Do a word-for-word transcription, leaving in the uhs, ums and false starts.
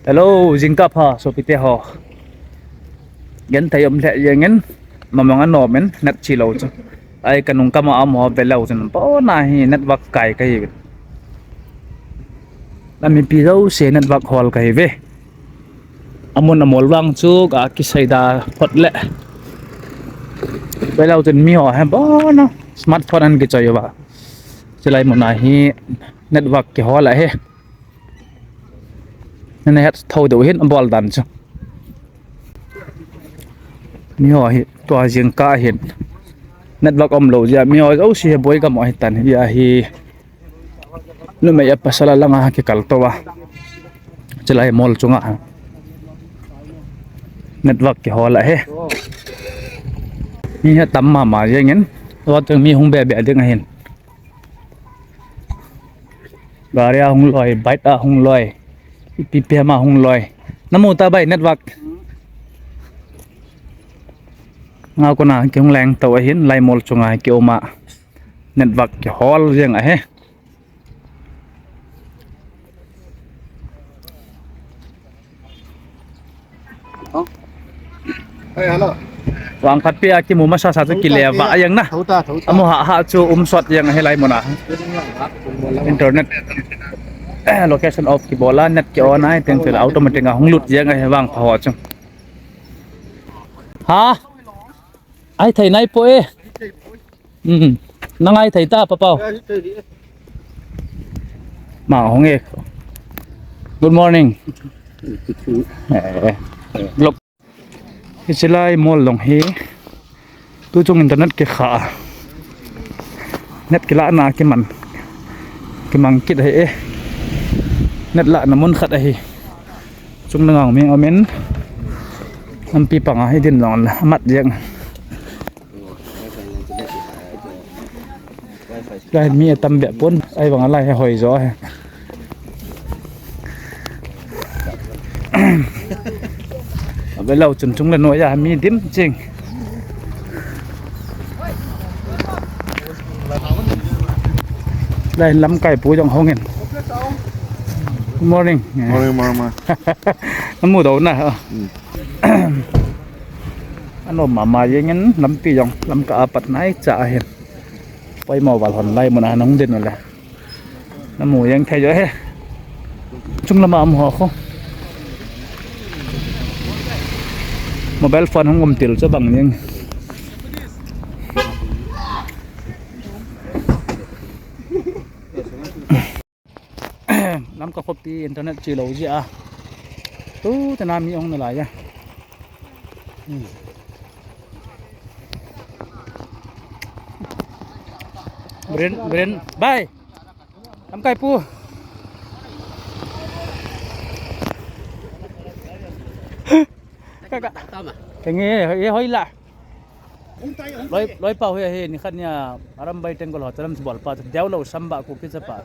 Hello, jingkah pha, sopite ho. Genthei um lheh jengin, mamang anom in, net chi lou chu. Ai, kanung kama um ho velou chun, pona hi network kai kahiuve. Lamipi jouse network hol kahiuve. Amun amol vang chu, ka kisei da phot le. Velou chun mi ho hi, pona, smartphone an kichoi uva. Chulai muna hi, network kihol ahi. Nana het tho deu hin abol dan chu. Mi ho hi tua jingkah hin. Network um lou jeh a mi ho jouse hi boi gam u ahi tan hi ahi. Numei a pasal a langa kikal tou a. Chulai mol chunga. Network kihol ahi. Mi hi tam mama jengin. Tua teng mi hung be be ding ahin. Gari a hung loi, bike a hung loi, ipi ipi ham a hung loi. Namu ta bai network. Nga kona kihung leng tou ahin, lai mol chunga kiuma. Network kihol jeng ahi. Hey, hello. Vang khat pi a kimu masa sa chu kile va jeng na. Thou ta, thou ta. Amu ha ha chu um sot jeng ahi lai muna. Internet. Location off kibol a, net ki on a, teng chule automatic a hung lut jeng ahi vang pha ho chu. Ha? Ai thei nai po e. Hmm. Nangai thei ta, Papau. Ma hung e. Good morning. Eh, vlog. Hiche lai mol long hi. Tuchung internet kikha. Net kilahna kiman. Kimang kit ahi e. Net lahna mun khat ahi. Chung langa mi um in. Lampi panga hi din long la. Amat jeng. Lai mi atam be pon, ahivang a lai hi hoi jo ahi. Avelou chun chung le noi a mi dim ching. Lai lamkai pu jong hung in. Good morning. Morning, morning, morning. Namu dou na. Hmm. Anom mama jengin lampi jong lamkah a pat naicha ahin. Poimo val hon lai muna nahung din ule. Namu jeng thei jo he. Chung lama um ho khu. Mobile phone hung um til chu bang jeng. Lamka khopi internet chi lou jeh a. Tu tena mi ong nalai a. Hmm. Bren, Bren, bye. Lamkai pu. Ka, ka. Kenge, ye hoi la. Loi, loi pa hoi he, ni khat nia, Arambai Tenggol Hotel am bol pa, deu lo sam ba ku kicha pa.